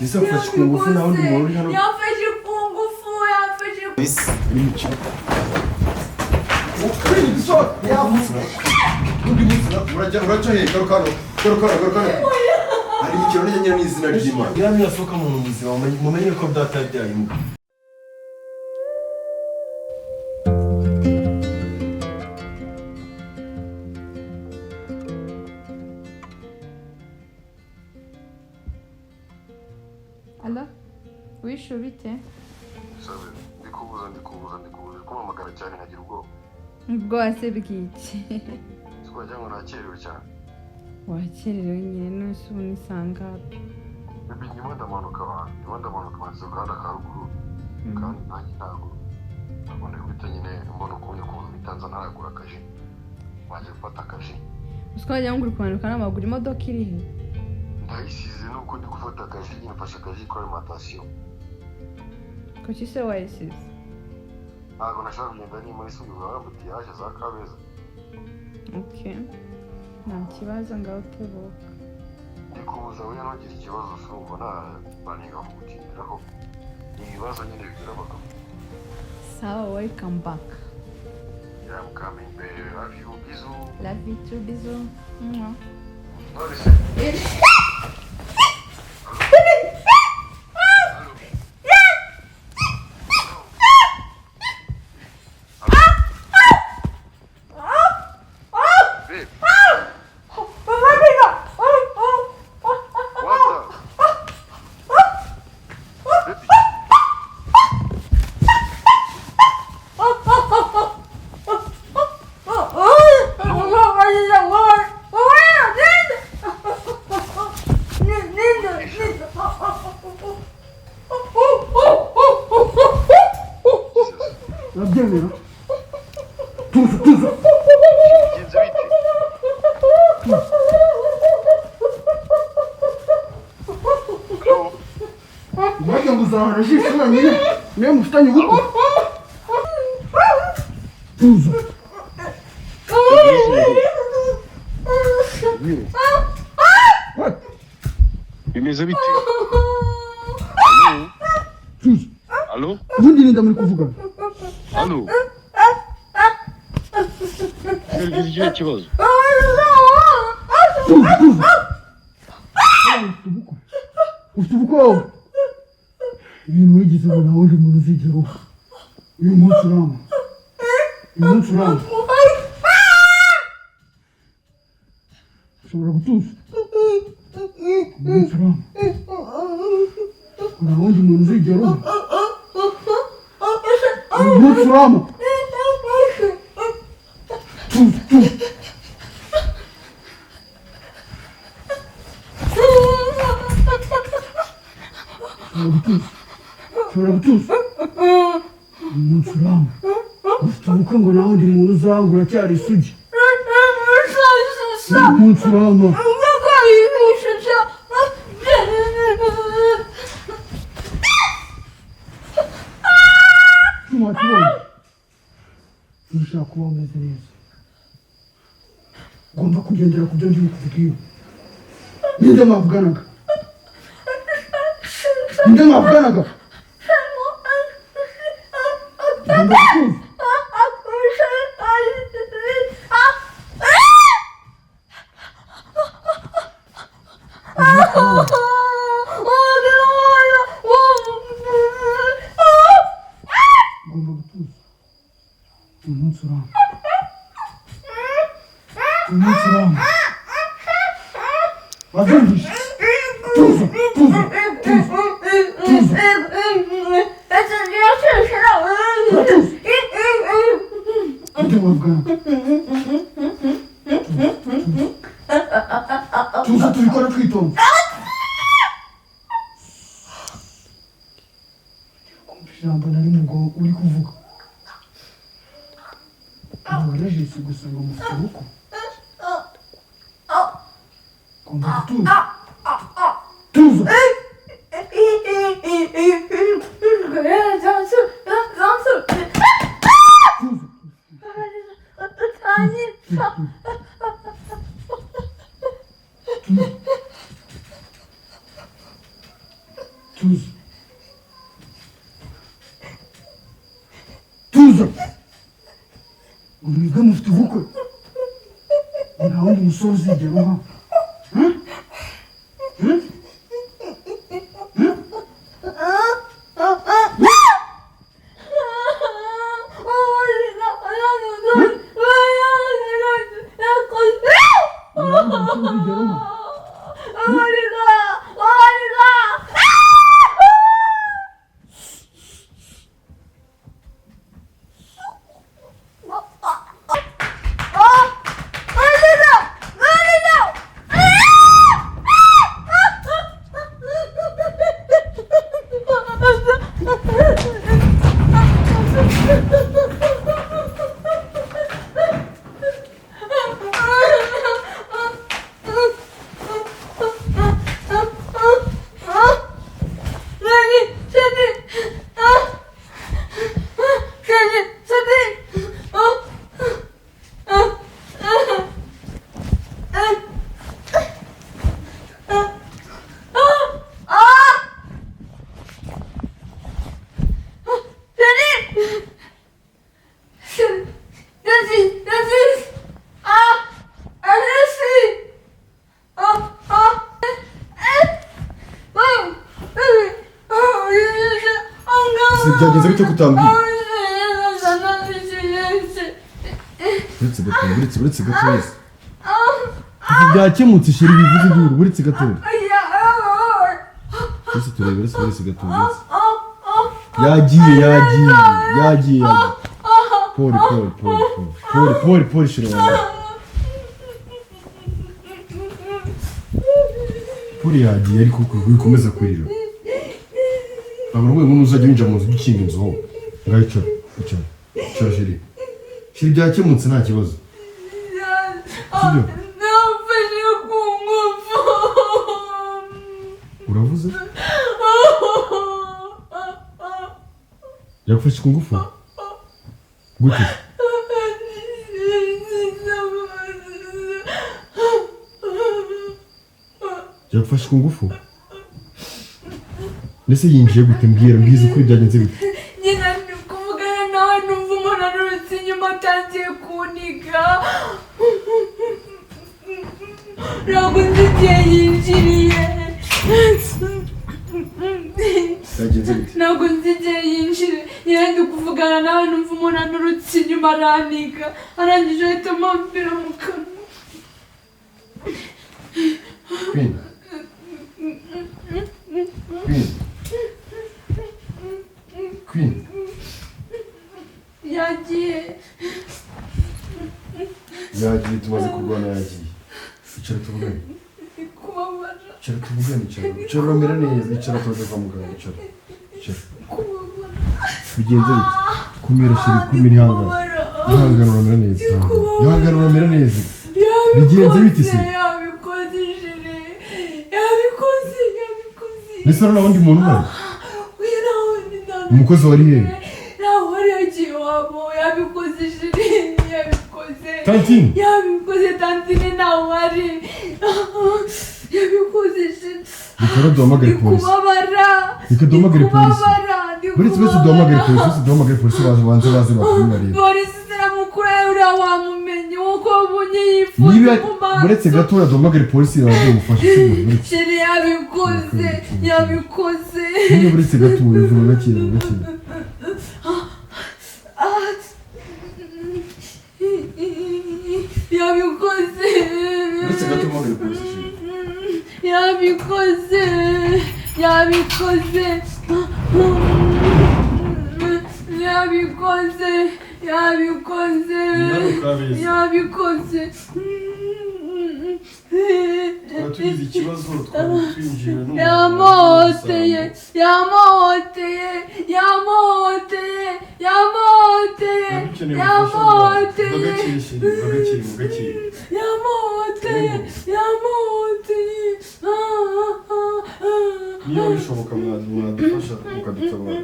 Ese wafashe ku ngufu nta wundi muntu uri hano? Yamfashe ku ngufu, yamfashe ku Undi munsi urajya uraca he? Garuka hano, garuka hano, garuka hano. Hari imikino nijya nyina n'izina ry'Imana. Iriya niyasohoka mu buzima, mumenye ko data yabyaye imbwa. Alo, wishe bite? Ndikubuza, ndikubuza, ndikubuza kumpamagara cyane nkagira ubwoba. Ubwoba se bw'iki? Wagira ngo nakerewe cyane. Wakerewe nyine, none ubu ni saa ngapi? Baby, ndimo ndamanuka abantu, ndimo ndamanuka manze ku gahanda ka ruguru, kandi nanjye ntabwo nari guhita nyine mbona ukundi kuntu bitanza ntaragura akaji, waje gufata akaji. Uzi ko wagira ngo uri kumanuka n'amaguru, imodoka iri he? Ndayisize, nuko ndi gufata akaji nyine, mfashe akaji kuri alimentation. Kuki se wayisize? Ntabwo nashaka kugenda ni muri subiza ambutiyaje za Kabeza. Okay, nta kibazo, ngaho tebuka. Ndikubuza we, ntugire ikibazo, urumva nta baninga kugutindiraho, ni ibibazo nyine bigira abagabo. Sawa, welcome back. Yeah, I'm coming, baby. Love you. Bisous. Love you too, bisous. Mwah. None se. Babe. What the? Baby. Urabyemera? Tuza, tuza. Bigenze bite? Hello? Wagira ngo uzahora ijisho wenyine niwe mufitanye ubukwe. Tuza. What? Bimeze bite? Hello? Tuza. Hello? Ubundi ninda muri kuvugana? Hello? Ugize ikihe kibazo? Tuza, tuza. Ufite ubukwe, ufite ubukwe wowe. Ibintu wigize ngo nta wundi muntu uzigera uha. Uyu munsi urama, uyu munsi urama. Ushobora gutuza. Uyu munsi urama, nta wundi muntu uzigera uha. Uyu munsi urama. Tuza, tuza. Ushobora gutuza, ushobora gutuza. Uyu munsi urama. Ufite ubukwe ngo nta wundi muntu uzanga, uracyari isugi. Uyu munsi urama. Cyuma wakibonye, ushaka kuba umeze neza, ugomba kugendera ku byo ndi bukubwire. Ninde mwavuganaga? Ninde mwavuganaga? Ugomba gutuza. Uyu munsi urama. Ugomba gutuza. Uyu munsi urama, uyu munsi urama. Wabyumvise? Tuza, tuza, tuza, tuza. Uratuza. Ninde mwavuganaga? Tuza, tubikore twitonze. Kumva ijambo na rimwe ngo uri kuvuga ntabwo warejesi gusa ngo mufite ubukwe. Ugomba gutuza, tuza. Tuza. Tuza. Tuza. Ngo mwebwe mufite ubukwe, nta wundi musore uzigera uha. Nta wundi musore uzigera uha. Byagenze bite kutambwira? Uretse gato, uretse gato wese. Ibi byakemutse chérie, bivuze induru, uretse gato. Uretse turebe, uretse gato, uretse. Yagiye, yagiye, yagiye, yagiye. Pole, pole, pole, pole. Pole, pole, pole chérie wanjye. Pole yagiye ariko wikomeza kurira. Ntabwo urwego n'uzajya winjira mu nzu ukinga inzu wowe. Ngaho icara, icara, icara chérie. Chérie byakemutse nta kibazo. Sibyo? Namfashe ku ngufu. Uravuze? Yagufashe ku ngufu? Gute? Yagufashe ku ngufu? Mbese yinjiye gute? Mbwira, mbwiza ukuri byagenze bite? Nyina ndi kuvugana nawe numva umuntu anturutse inyuma atangiye kuniga. Ntabwo nzi igihe yinjiriye. Byagenze bite? Ntabwo nzi igihe yinjiriye. Nyina ndi kuvugana nawe numva umuntu anturutse inyuma araniga. Arangije ahita ampambira mu kanwa. Queen. Queen. Queen. Yagiye. Yagiye, tumaze kurwana yagiye. Icara tuvugane. Ndi kubabara. Icara tuvugane, icara. Icara uramera neza, icara tuze kwa muganga, icara. Icara. Kubabara. Bigenze bite? Kumira chérie, kumira, ihangane. Ihangane uramera neza. Ihangane uramera neza. Bigenze bite se? Yabikoze chérie. Yabikoze, yabikoze. Mbese hano nta wundi muntu uhari? Oya, nta wundi, nta wundi. Umukozi wari hehe? Ntawe wari yagiye iwabo. Yabikoze chérie, yabikoze. Tantine. Yabikoze tantine, ntawe wari. Yabikoze chérie. Reka rero duhamagare Ndi polisi. kubabara. Reka duhamagare Ndi polisi. kubabara, ndi Uretse duhamagare polisi, uretse duhamagare polisi baze banze baze bapime barebe. Polisi ziramukura, uriya wamumenye nkuko wabonye yifunze Niba mu maso. uretse gatoya duhamagare polisi iraza ubufasha, sibyo? Uretse. Chérie yabikoze, yabikoze. Niba uretse gatoya vuga gake gake. Yabikoze. Uretse gato duhamagare polisi chérie. Yabikoze, yabikoze, yabikoze, yabikoze, yabikoze. Twari tugize ikibazo, twari twinjiwe n'umuntu. Yamuhoteye, yamuhoteye, yamuhoteye, yamuhoteye, yamuhoteye, yamuhoteye, yamuhoteye. Niba bishoboka mwadufasha mukadutabara.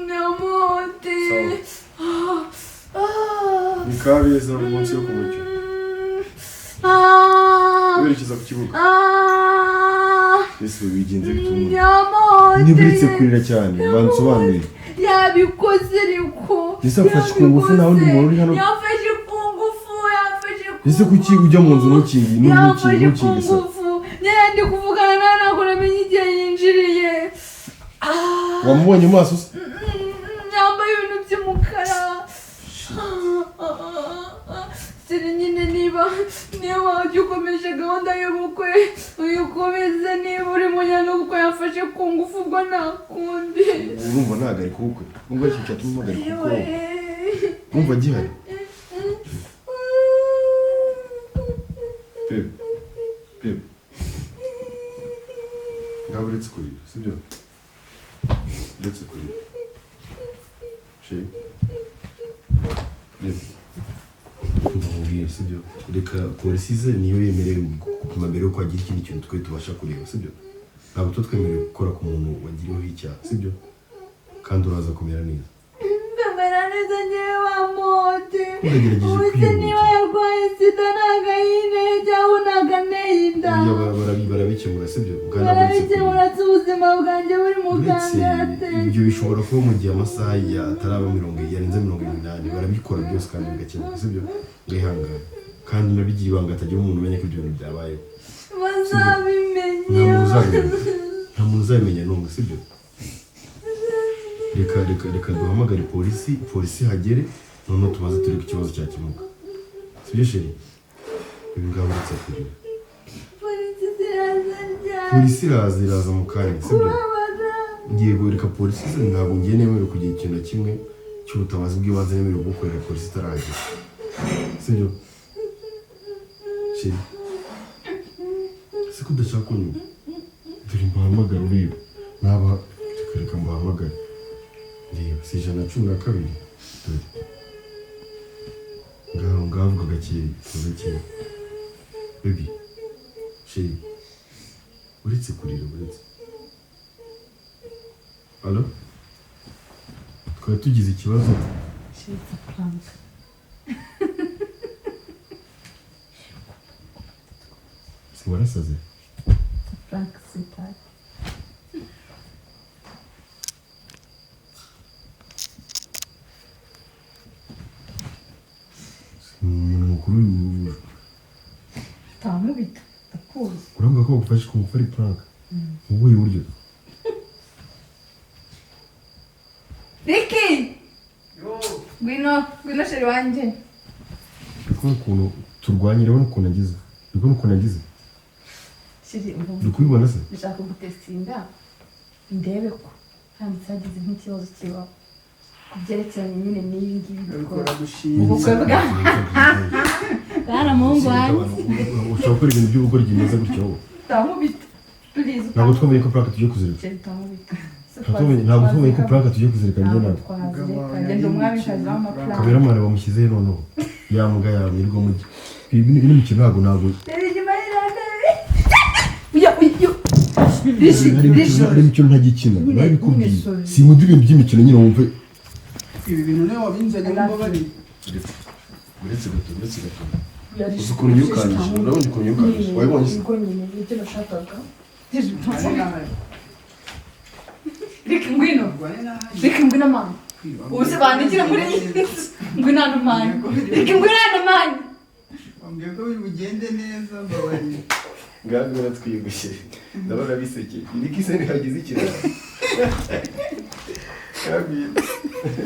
Yamuhoteye. Ni Kabeza munsi yo ku Mucyo. Werekeza ku kibuga. Ese bigenze bite ubundi? Niba uretse kurira cyane bansobanurire. Yabikoze ariko. Ese afashe ku ngufu, nta wundi muntu uri hano? Yafashe ku ngufu, yafashe ku Ese kuki ujya mu nzu ntukinge, ntukinge, Yafashe ku ntukinge se? ngufu. Nyine ndi kuvugana nawe, ntabwo namenye igihe yinjiriye. Ah. Wamubonye mu maso se? Yambaye ibintu by'umukara. Siri nyine, niba ujya ukomeje gahunda y'ubukwe uyikomeze, niba uri munyana kuko yafashe ku ngufu, ubwo nta kundi. Urumva ntahagarika ubukwe? Urumva ikintu cyatuma mpagarika ubukwe wowe? Urumva gihari, babe? Babe, ngaho uretse kurira, sibyo? Uretse kurira, chérie. Babe, umva nkubwire, sibyo? Reka polisi ize, niyo yemerewe gupima mbere yuko hagira ikindi kintu twe tubasha kureba, sibyo? Ntabwo tuba twemerewe gukora ku muntu wagiriweho icyaha, sibyo? Kandi uraza kumera neza. Ndamera neza ngewe wa mode? Uragerageje Ubu se kwihuta. niba yarwaye sida ntabwo ayinteye cyangwa ntabwo anteye inda? Oya, barabikemura, sibyo? Bwana, uretse kurira. Barabikemura se ubuzima bwanjye buri mu Uretse kangaratete? ibyo bishobora kuba mu gihe amasaha ya ataraba mirongo yarenze 80, barabikora byose kandi bigakemuka, sibyo? Mwihangane kandi unabigira ibanga, hatagira umuntu umenya ko ibyo bintu byabayeho. Bazabimenya. Nta muntu uzabimenya, nta muntu uzabimenya n'umwe, sibyo? Reka duhamagare polisi, polisi ihagere, noneho tubaze turebe ko ikibazo cyakemuka, sibyo chérie? Ibi ngabo uretse kurira. Polisi ziraza ryari? Polisi iraza mu kanya, sibyo? Kubabara. Yego, reka polisi ize. Ntabwo ngiye nemerewe kugira ikintu na kimwe cy'ubutabazi bw'ibanze nemerewe gukorera polisi itarahagera, sibyo chérie? Ese ko udashaka kunyumva? Dore mbahamagara, ureba naba, reka mbahamagare. Reba, si 112? Dore ngaho, ngaho vuga gakeya, gakeya. Baby, chérie, uretse kurira, uretse. Allo, twari tugize ikibazo. It's a prank. Si warasaze? It's a prank, sweetheart. Umuntu mukuru. Utamubita, ndakuzi. Uravuga ko bagufashe ku ngufu ari prank mu buhe buryo? Ricky! Ngwino, ngwino chéri wanjye. Uri kubona ukuntu turwanye? Urabona ukuntu agize? Uri kubona ukuntu agize? Chéri, Uri kubibona se? ndashaka kugutestinga ndebe ko haramutse hagize nk'ikibazo kibaho ku byerekeranye nyine n'ibi ngibi dukora. Babikora gushima. Ubukwe bwa bwana muhungu wanjye. Ushobora gukora ibintu by'ubugoryi bimeze gutyo wowe? Utamubita. Please. Ntabwo twamenye ko prank tugiye kuzirika. Chéri, utamubita. Ntabwo twamenye ko prank tugiye kuzirika njye Ntabwo nawe. twazireka. Ngenda umwamikazi w'amaprank. Cameraman bamushyizeho, noneho yamuga yamirwa mu ino mikino, ntabwo Reba inyuma y'irandebe. Uya, uya. Rishi, hari Rishi. imikino, hari imikino ntagikina, nabikubwiye. Nyine, sorry. Sinkunda ibintu by'imikino nyine, wumve. Ibi bintu niwe wabinzanye, mbabarire. Uretse gato, uretse gato. Uzi ukuntu yirukanyije? Urabona ukuntu yirukanyije? Wabibonye se? Ubwo nyine nibyo nashakaga. Rick, ngwino. Rick, ngwino mama. Ubu se bandigira muri iyi nzu? Ngwino hano man. Rick, ngwino hano man. Wambwiye ko biri bugende neza, mbabarire. Ngaho baratwiyugushye, ndabona bisekeye. Iriki se ntihagize ikintu?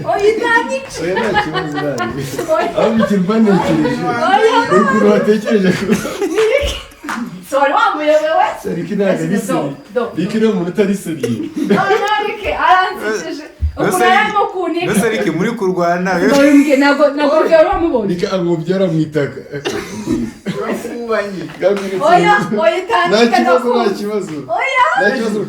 Oya, utanyica. Oya, nta kibazo, ntabwo. Oya. Aho mikino mba ntekereje Oya. ukuntu watekereje ku Sorry, wamuyobewe. Riki ntabwo ari sérieux. Riki ni umuntu utari sérieux. Noneho Rick aransekeje. Ukuntu yarimo kunika. Mbese Rick muri kurwana? Ntabwo ntabwo wari wamubonye. Riki amwobyara mu itaka. Urafubanye. Oya, oya, Nta utanyica. kibazo, nta Ndakumva. kibazo. Oya. Nta kibazo.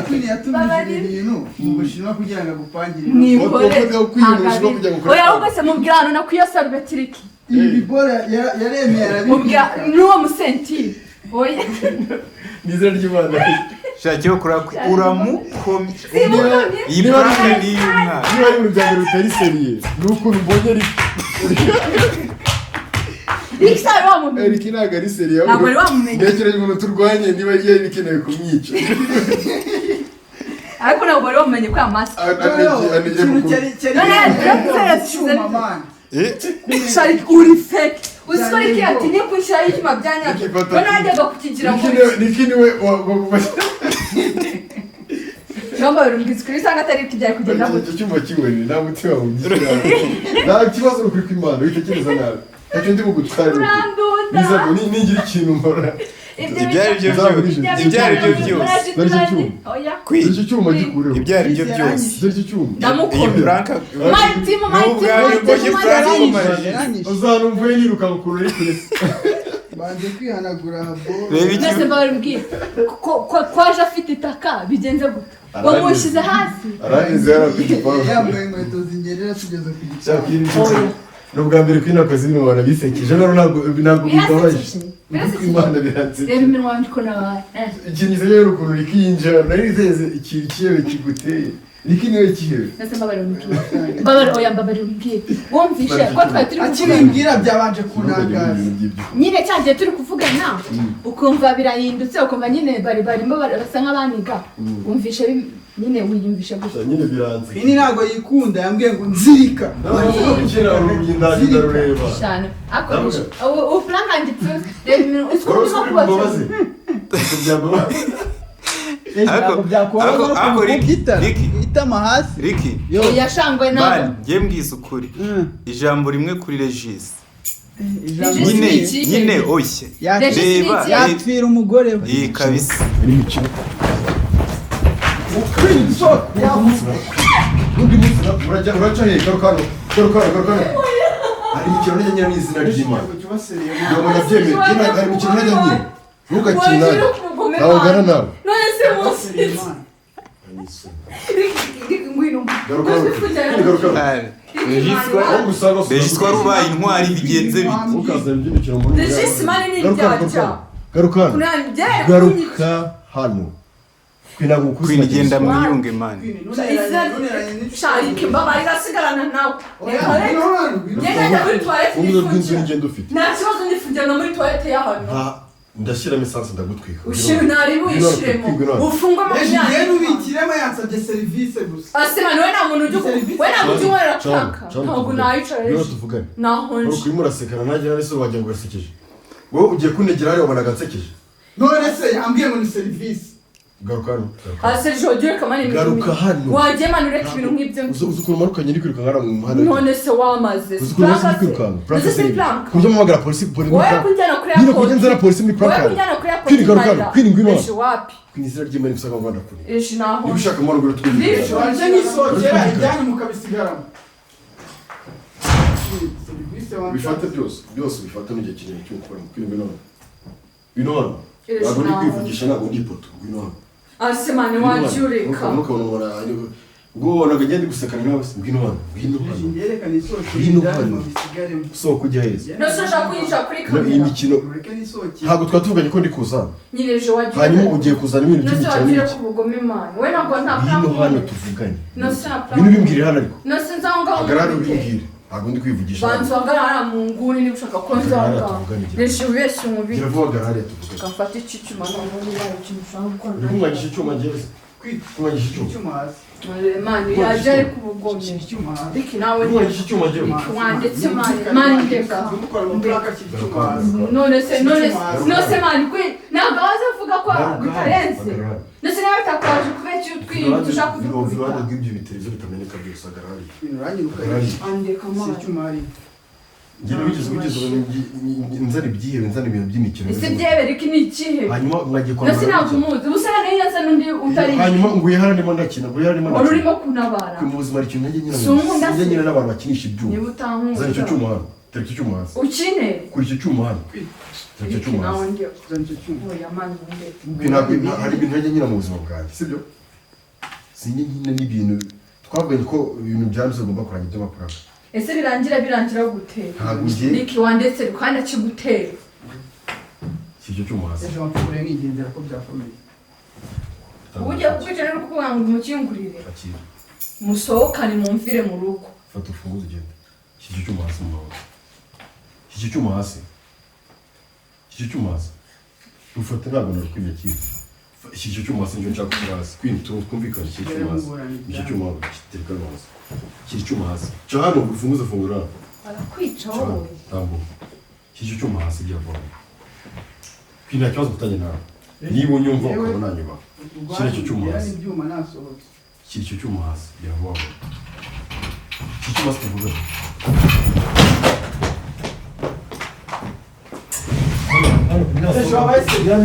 Queen yatumije ibintu mu Bushinwa kugira ngo agupangire. Mwihore. Wakoze kwiyungusha kugira ngo ukore. Oya, ahubwo se mubwira hano nakwiyo sarubeti, Rick. Ibi bibora yaremeye Mubwira arabibika. n'uwo musentire. Oya. Ni izina ry'Imana. Shakira uramukomye. Simukomye. Iyi prank ni iy'umwana. Niba ari ibintu bya mbere bitari sérieux ni ukuntu mbonye Riki. Rick se wari wamumenye? Riki ntabwo ari sérieux. Ntabwo wari wamumenye. Ntekereje umuntu turwanye niba yari bikeneye kumwica. Ariko ntabwo bari bamenye ko amasike. Anegeye Ikintu mukuru. cyari None icyuma man. Shari uri fake. Uzi ko Ricky yatinye kwishyiraho icyuma bya nyabyo. Ricky fata- None yajyaga kukigira ngo Niki niwe Jomba birumbwiza ukuri usanga atari Ricky byari kugenda gutya. Icyo cyuma kiwe nta mutima wugishyira. Nta kibazo uri kuri kw'Imana witekereza nabi. Ntacyo ndi bugutware. Urandunda. Bizago ningira ikintu nkora. Ibyo ari byo byose. Ibyo ari byo byose. Dore icyo cyuma. Oya. Kwi Icyo cyuma gikureho. Ibyo ari byo byose. Dore icyo cyuma. Iyi Ndamukunda. prank My team, my N'ubwo team, ari my ubwo team, my prank team. imarije. Yaranyishe. Uzanumva yiruka ukuntu uri kure. Banze kwihanagura bo. Reba iki Mwese mbabarira ko aje afite itaka bigenze gute? Wamushyize hasi. Arangiza yarafite igipangu. Yambaye inkweto zingerera tugeze ku gicaniro. Ni ubwa mbere kuri nakoze ibintu abantu bisekeje rero ntabwo bibabaje. Birasekeje. Imana biransekeje. Reba iminwa wanjye uko nabaye. Ikintu gisekeje rero ukuntu Ricky yinjira nari nizeze ikintu kihebe kiguteye. Ricky niwe kihebe. Mwese mbabarira umbwire. Mbabarira, oya mbabarira umbwire. Wumvishe ko twari turi kuvugana. Akibimbwira byabanje kunangaza. Nyine cya gihe turi kuvugana ukumva birahindutse, ukumva nyine bari barimo basa nk'abaniga. Wumvishe nyine wiyumvishe gutya. Nyine biranze. Ini ntabwo yikunda yambwiye ngo nzirika. Nzirika. Ndarureba. Cyane. Akoresha. Ubu Frank anditse reba iminwa uzi ko Wari urimo uzi kubaza. imbabazi? Byambabaza. Ntabwo byakubabaza Ariko Ricky, itara. Ricky. Itama hasi. Ricky Yo. Yashangwe nawe. Bani njye mbwiza ukuri. Ijambo rimwe kuri Regis. Ijambo Regis Nyine ni ikihe? nyine oshye. Regis ni Reba ikihe? Yapfira umugore we. iyi kabisa. Ni imikino. Undi munsi urajya uraca he? Garuka hano. Garuka hano, garuka hano. Hari imikino najya nyina n'izina ry'Imana. Ntabwo nabyemeye. Hari imikino najya nyina. Ntugakine nawe. Ntabwo ugana nawe. None se munsi. Ngwino. Garuka hano. Garuka hano. Regis Aho gusanga Regis wari ubaye intwari bigenze bite? Ntukazane iby'imikino muri Regis mani ni Garuka hano, ibyacya. garuka hano. Garuka hano. Kwina ngo Queen genda mwiyunge man. Sharike mbabarira asigarana nawe. Reka reka. Ngenda njya muri toilette Ubwiza bw'inzu nifungira. n'ingendo ufite. Nta kibazo nifungira no muri toilette ya hano. Nta ndashyiramo esanse ndagutwika. Ushire ntaribu uyishiremo. Ufungwe Ngende 20. ubikiremo yansabye serivisi gusa. Asema niwe nta muntu ujya we ntabwo ujya unkorera prank. Ntabwo nayicara Rero rero. tuvugane. Nahonje. Uri kurimo urasekana nanjye nari se wagira ngo urasekeje. Wowe ugiye kunegera hariya wabonaga nsekeje. None se yambwiye ngo ni serivisi. Garuka hano. Garuka hano. Ase Jojo reka mani ibintu. Garuka hano. Wagiye mani ureka ibintu nk'ibyo. Uzi ukuntu umanukanye ndi kwirukanka hariya mu muhanda. None se wamaze. Uzi ukuntu nahise ndi kwirukanka. Prank Uzi si se ni- prank. Ku buryo mpamagara polisi polisi muri Wowe prank. kunjyana kuri Nyine airport. kujya nzana polisi muri prank. Wowe kunjyana kuri airport. Kwini garuka hano. Kwini ngwino hano. Ejo wapi? Kwini izina ry'Imana ibisaka ngo ndakure. Ejo naho. Niba ushaka amahoro ngwino twumvikane. Wanje nisokera ibyanyu mukabisigaramo. Serivisi Bifate byose byose bifate n'igihe kinini cyo gukora. Kwini ngwino hano. Ngwino hano. Ejo Ntabwo ndi naho. kwivugisha ntabwo ndi ipoto. Ngwino hano. Ase mani wagiye ureka. Ntukabona umuntu ubwo wabonaga ngenda gusekana nawe se ngwino hano. Ngwino hano. Yerekana isokera Ngwino ibyanyu hano. mubisigaremo. Sohoka ujya heza. Nose ushaka kunyinjira kuri No, iyi kamera. mikino Mureke nisokere. ntabwo twari tuvuganye ko ndi kuza hano. Nyine ejo wagiye. Hanyuma ugiye kuzana ibintu Nose by'imikino wagiye n'ibiki. ku bugome mani. We ntabwo nta Ngwino prank. hano tuvugane. Nose nta prank. Ngwino ubimbwire hano ariko. Nose nza aho ngaho. Hagarara ubimbwire. Ntabwo ndi kwivugisha. hano. Banza uhagarare hariya mu nguni niba ushaka ko nza aho Hagarara ngaho. tuvugane igihe. Reji ubeshye umubiri. Gira vuba hagarara hariya tuvugane. Gafata iki cyuma ntabwo niba ikintu ushaka gukora. Uri kumwangisha icyuma njyewe se? Kumwangisha icyuma. Icyuma hasi. Mani yaje ari ku bugome. Icyuma hasi. Ricky nawe Uri kumwangisha icyuma njyewe? wanditse mani mani ndeka. Mukora amafaranga akiri icyuma hasi. None se none se none mani kwe ntabwo waza uvuga ko bitarenze. None se nawe bitakwaje kubera icyo utwiyumva ushaka Uruhande kudukubita. rw'ibyo biteleviziyo bitameneka byose hagarara hariya. Ibintu uranyirukanye. Hagarara hariya. Andeka Si mani. icyuma hariya. Njye wigeze nzana ibyihebe nzana ibintu by'imikino. Ese byebe Ricky ni ikihe? Hanyuma mwagiye kwa None se muganga. ntabwo umuzi. Ubusa nayo yaza n'undi utari. Hanyuma nguye hano ndimo ndakina nguye hano ndimo Wari ndakina. urimo kunabara. Mu buzima hari ikintu njye nyina. Si unkunda se? Njye nyina n'abantu bakinisha ibyuma. Niba utankunda. Zana icyo cyuma hano. Tereka icyo cyuma hasi. Ukine. Kura icyo cyuma hano. Tereka icyo Ricky cyuma nawe hasi. ndiyo. Zana icyo cyuma. Oya mani ndeka. Ntabwo hari ibintu njye nyina mu buzima bwanjye, sibyo? Sinjye nyina n'ibintu twavuganye ko ibintu byanze ugomba kurangira by'amafaranga. Ese birangira gute? Ntabwo ngiye Ricky wandetse kandi akigutera. si icyo cyuma hasi. Ejo wamfunguriye nkigendera ko byakomeye. Ujya kukwica rero kukuvuga ngo umukingurire. Akira. Musohokane mumvire mu rugo. Fata urufunguzo ugende. Shyira icyo cyuma hasi mu maboko. Shyira icyo cyuma hasi. Shyira icyo cyuma hasi. Rufate ntabwo narukwimye akira. Iki cyo cyuma hasi, nicyo nshaka gushyira hasi. Queen, twumvikane, iki cyuma hasi. Iki cyuma gitereka hano hasi. Shyira icyuma hasi. Ca hano ufunguze, fungura hano. Barakwica Ca hano, wowe. Tambuka. Shyira icyo cyuma hasi byavamo. Queen, nta kibazo mfitanye nawe. Niba unyumva ukaba nanyubaha. Shyira icyo cyuma hasi. Ibyuma nasohotse. Shyira icyo cyuma hasi byavamo. Shyira icyuma hasi tuvugane.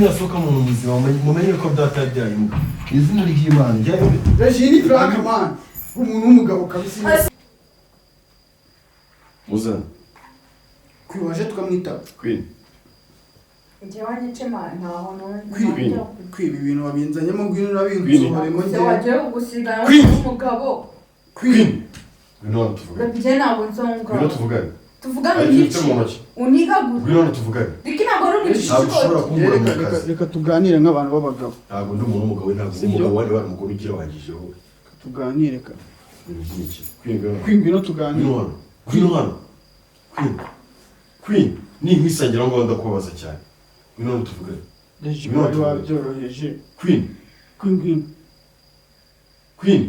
Yasohoka mu muzima, mumenye ko data yabyaye imbwa. Izina ry'Imana ryari Reji, ni Frank man, umuntu w'umugabo kabisa. Muzana. Kwibaje tukamwitaba. Queen. Njyewe anyicema ntaho. Queen. Kwiba ibintu wabinzanyemo, ngwino urabinsohoremo. Se Njyewe wagiye gusigana Queen. n'umugabo. Queen. Ngwino hano tuvugane. Njye ntabwo nzonga. Ngwino tuvugane. Tuvugane Hari ikintu ufite iki? mu ntoki. Uniga gute? Ngwino hano tuvugane. Riki ntabwo ari Ntabwo ushobora umugisha. kumbura mu Reka reka kazi. reka tuganire nk'abantu b'abagabo. Ntabwo ndi umuntu w'umugabo, ntabwo ndi umugabo wandi wari umugore ugira wangijeho. Tuganire ka. Ibintu by'imikino. Queen, ngwino hano. Queen, ngwino tuganire. Ngwino hano. Ngwino hano. Queen. Queen, ninkwisangira aho ngaho ndakubabaza cyane. Ngwino hano tuvugane. Reji, Ngwino wari tuvugane. wabyoroheje. Queen. Queen, ngwino. Queen.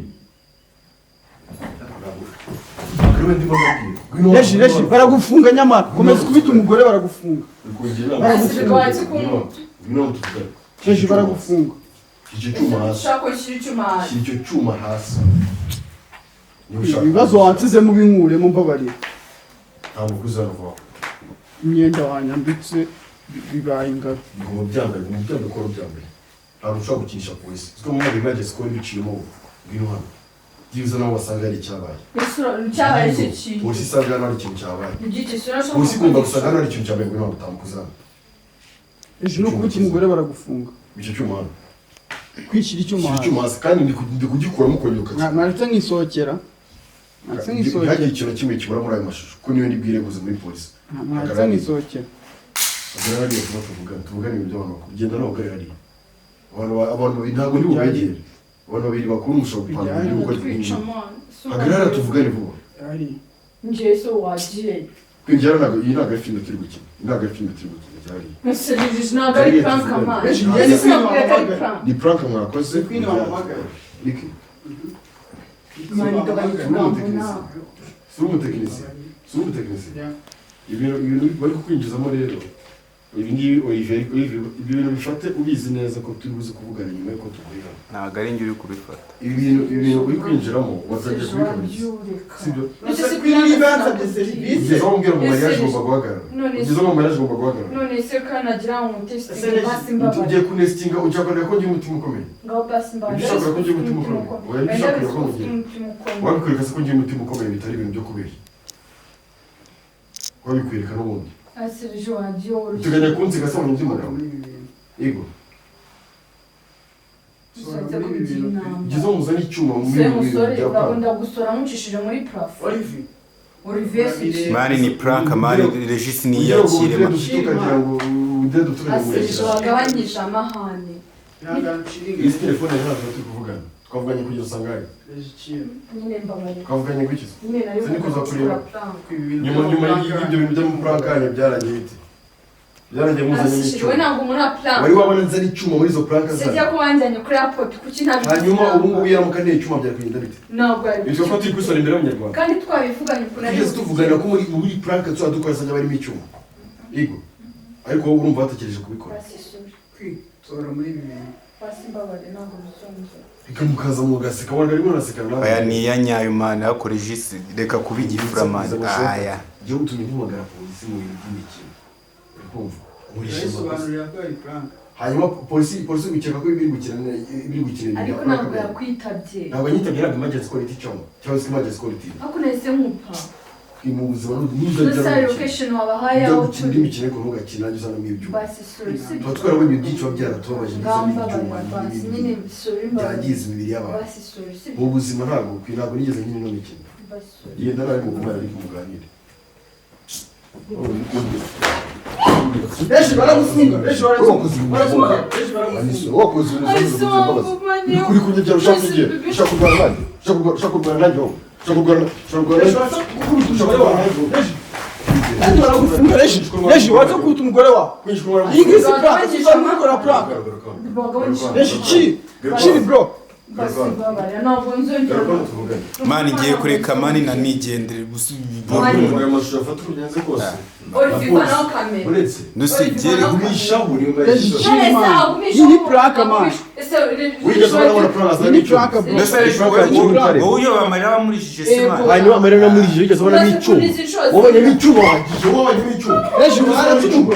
Ntabwo ndimo ndabwira. Ngwino hano. Reji, Reji, baragufunga nyamara komeza ukubita umugore, baragufunga. Ngwino hano tuvugane. Reji, baragufunga. Icyo cyuma hasi. Ushaka gushyira icyuma hasi. Shyira icyo cyuma hasi. Niba ushaka. Ibibazo wansizemo ubinkuremo, mbabarira. Ntabwo uzava. Imyenda wanyambitse bibaye ingaro. Bigomba byambaye, bigomba byambaye, ukora byambaye. Ntabwo ushobora gukinisha polisi. Uziko mu mwaka imagesi ko biciyemo ubu. Ngwino hano. Byibuze nawe wasanga hari icyabaye. Cyabaye icyo kintu. Polisi isanga hano hari ikintu cyabaye. Igice urashaka. Polisi igomba gusanga hano hari ikintu cyabaye. Ngwino hano utambuka uzana. Reji, no kubita umugore baragufunga. Icyo cyuma hano. Kwishyira icyuma Shyira hasi. icyuma hasi kandi ndi kugikuramo ukongera ukakigura. Mwaretse nkisohokera, mwaretse Ntihagire nkisohokera. ikintu na kimwe kibura muri ayo mashusho kuko niyo ndibwire guza muri polisi. Mwaretse nkisohokera. Hagarara hariya tuba tuvugane, tuvugane ibintu by'abantu bakuru. Genda nawe uhagarare hariya. Abantu babiri ntabwo ndi bubegere. Abantu babiri bakuru mushobora gupanga Bijyanye. uburyo gukora ibintu. Twica man. Hagarara tuvugane vuba. Hari Njye se wagiye. Kwinjira ntabwo iyi ntabwo ari filime turi gukina. Iyi ntabwo ari filime turi gukina byari. Ese Reji ntabwo ari prank man. Reji, njye ni Ese Queen nakubwiye ko ari wampamagaye. prank. Ni prank mwakoze. Queen wampamagaye. Niki? Man, igabanya Uri utugambo umutekinisiye. nawe. Si uri umutekinisiye. Si uri umutekinisiye. Yeah. Ibintu bari kukwinjizamo rero. Ibi ngibi Olivier, Olivier, ibi bintu bifate ubizi neza ko turi buze kuvugana nyuma yuko tuvuye hano. Ntabwo ari njye uri kubifata. Ibi bintu uri kwinjiramo watangiye Ese kubikabiriza. wagiye ureka. Sibyo? Ese si Queen prank niba yansabye sinakubwiye. serivisi. Ugeze aho umbwira ngo Ese mariage Reji- igomba guhagarara. None se Ugeze aho mariage igomba guhagarara. none se kanagira ngo umutesitinge Ese basi mbabarira. Ugiye kunestinga ujya kureba ko ngira umutima ukomeye. Ngaho basi mbabarira. Ibyo ushaka ko ngira umutima ukomeye. Oya, ibyo ushaka ko ngira. Umutima ukomeye. Wabikwereka se ko ngira umutima ukomeye bitari ibintu byo kubeshya. Wabikwereka n'ubundi. Ese Reji wagiye woroshye. Uteganya kunsiga se mu by'umugabo. Muri ibi bintu. Yego. Ushatse kubigira inama. Ugeze aho muzana icyuma mu Se bintu musore bya urabona prank. ndagusora nkucishije muri plafond. Olivier. Olivier si Mani ni prank mani, Regis Ugira ngo niyakire udire man. dufite ukagira ngo udire dufite ukagira ngo Ase Reji urekere. wagabanyije amahane. Ihangane ushiringe. Iyi telefone ntabwo turi kuvugana. Twavuganye kugeza usanga Reji, chill. Nyine mbabarira. Twavuganye gutya. Nyine nari Sinikuza kureba. prank. Kwiba ibintu Nyuma y'ibyo bintu by'amaprank yanyu byarangiye bite? Byarangiye muzanye Ase we n'icyuma. ntabwo muri prank. Wari wabona nzana icyuma muri izo prank Sijya zanyu. ko wanjyanye kuri airport kuki ntabwo Hanyuma ubu ngubu yaramuka nteye icyuma byari kugenda bite? Ntabwo yari Bityo ko turi kubisora imbere y'Abanyarwanda. kandi twabivuganye ukuntu ari Tugeze tuvugana ko muri prank tuzajya dukora hazajya harimo icyuma. Yego. Ariko wowe urumva watekereje kubikora. Basi sorry. Kwitora muri ibi bintu. Basi mbabarira ntabwo bizongera. Reka mukaza mugaseka wanga arimo araseka nawe. Aya ni iya nyayo mani, ariko Regis reka kuba igifura mani. Aya. Igihugu utumye mpamagara polisi mu bintu by'imikino. Uri kumva? Nkoresha amakosa. Yabisobanurira ko ari prank. Hanyuma polisi bikeka ko ibiri gukina ibintu Ariko bya ntabwo prank. yakwitabye. Ntabwo nyitabye ntabwo emergency call icamo cyangwa se emergency call iti. Ariko nahise nkupa. Mu buzima Gusa ntuzajya location wabahaye ujya aho gukina indi turi. mikino ariko ntugakine nanjye uzanamo ibyuma. Basi sorry si Tuba twarabonye ibintu byinshi biba byaratubabaje ndetse n'ibyuma Ngamba basi n'ibindi nyine sorry mbabarira. byangiza imibiri y'abantu. Basi sorry si Mu buzima ntabwo nigeze nkina ino mikino. Basi sorry. Yenda nawe mugumane ariko muganire. Reji, baragufunga. Reji, baragufunga. Baragufunga. Reji, baragufunga. Wakoze imbabazi. Uri kunyegera ushaka kunyegera. Ushaka kurwana nanjye. Ushaka kurwana nanjye wowe. Ushaka kurwana Reji, nanjye. baragufunga. Ushaka kurwana nanjye wowe. Reji. Kandi baragufunga Reji. Reji, waza gukubita umugore wawe. Iyi ngiyi si prank, uzamukora prank. Reji, chill. Chill bro. Basi ntabwo nzongera. Mani ngiye kureka mani na nigendere gusa. Aya mashusho afata uko kose. Olivier nawe kamera. Uretse Nusigere gumishaho niyo Reji, ngayishyize. chill man. Iyi ni prank man. Wigeze ubona prank Iyi ni prank bro. Mbese wowe uyoba amarira bamurijije se mani? Hanyuma amarira namurije wigeze ubonamo icyuma? Wabonyemo icyuma wangije, wabonyemo icyuma. Reji, uzana icyuma.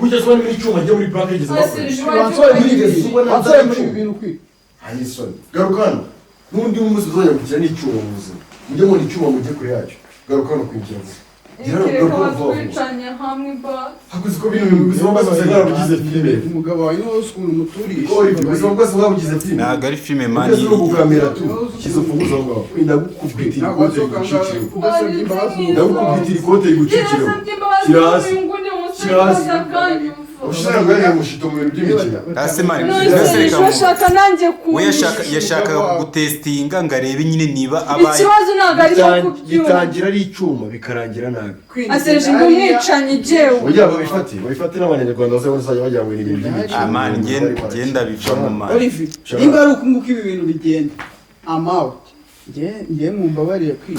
Wigeze ubonamo icyuma njye muri prank yigeze bakoresha. Wansoye muri ibi bintu. Wansoye muri ibi bintu kwi. Hari isoni. Garuka hano. N'undi munsi uzongera gukina n'icyuma mu buzima. Mujye mubona icyuma mujye kure yacyo. Garuka hano kwinjira vuba. Gira hano, Kereka garuka hano vuba vuba. batwicanye hamwe basi. Hakuzi ko bino bintu ubuzima bwose busigaye bwarabugize filime. Umugabo wawe niwe uzi ukuntu umuturisha. Olivier, ubuzima bwose bwabugize filime. Ntabwo ari filime mani. Ugeze no gukamera tu. Shyize ufunguzo aho ngaho. Ndagukubita ikote rigucikire. Udasabye imbabazi. Ndagukubita ikote rigucikire. Nasabye imbabazi Shyira hasi. uyu nguyu umusore Shyira hasi. rwose akanyumva. Ubushize ntabwo yari mushito mu bintu by'imikino. Hasi mani. None Mbese se reka ejo ashaka nanjye we yashaka kunyishyura. yashakaga kugutestinga ngo arebe nyine niba abaye Ikibazo ntabwo arimo kubyumva. Bitangira ari icyuma bikarangira nabi. Aseje ngo umwicanyi jewe. Oya babifate, babifate n'abanyarwanda bazajya bagira ngo ni ibintu by'imikino. Ah, man, ngenda bivamo man. Olivier, nimba ari uku nguku ibi bintu bigenda, I'm out. Njye mumbabarire kwi.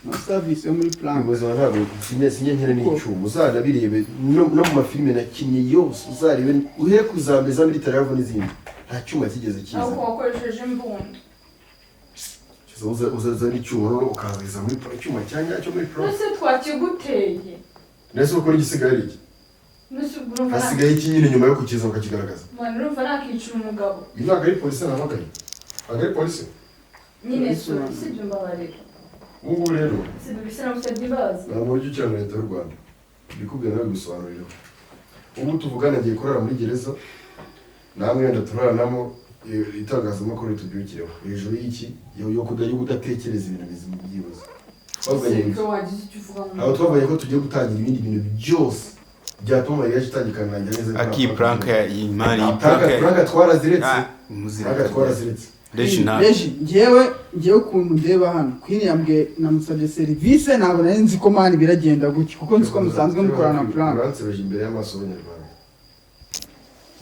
No service yo muri prank. Ubuzima ntabwo sinjye nkina n'icyuma, uzanabirebe no mu mafilime nakinnye yose, uzarebe uhere ku za mbere za military level n'izindi, nta cyuma kigeze kiza. Ahubwo wakoresheje imbunda. Uza n'icyuma noneho ukaza muri pro, icyuma cya nyacyo muri pro. Nose twakiguteye. Nese ukora igisigaye ari iki? Nose ubwo urumva Hasigaye iki nyine nyuma yo kukiza ukakigaragaza? Man, urumva nakicira umugabo. Iyi ntabwo ari polisi nahamagaye. Ntabwo ari polisi. Nyine sibyo mbabarira. Ubu ngubu rero Sibyo bisa namusabye imbabazi. nta muntu ujya ukina na leta y'u Rwanda. Mbikubwira nawe bigusobanurira. Ubu tuvugana agiye kurara muri gereza, namwe wenda turaranamo, itangazamakuru ritubyukireho. Hejuru y'iki yo kudatekereza ibintu bizima byibuze. Twavuganye Sibyo iki? wagize icyo uvuga mu. Aho twavuganye ko tugiye gutangira ibindi bintu byose byatuma mariage itangikanira neza. Aki prank ya iyi mani iyi prank ya Prank twaraziretse. Ah, Prank twaraziretse. Reji nta. Reji, njyewe ukuntu ndeba hano, Queen yambwiye namusabye serivisi, ntabwo nari nzi ko mani biragenda gutya, kuko nzi ko musanzwe mukorana prank. Uransebeje imbere y'amaso y'Abanyarwanda.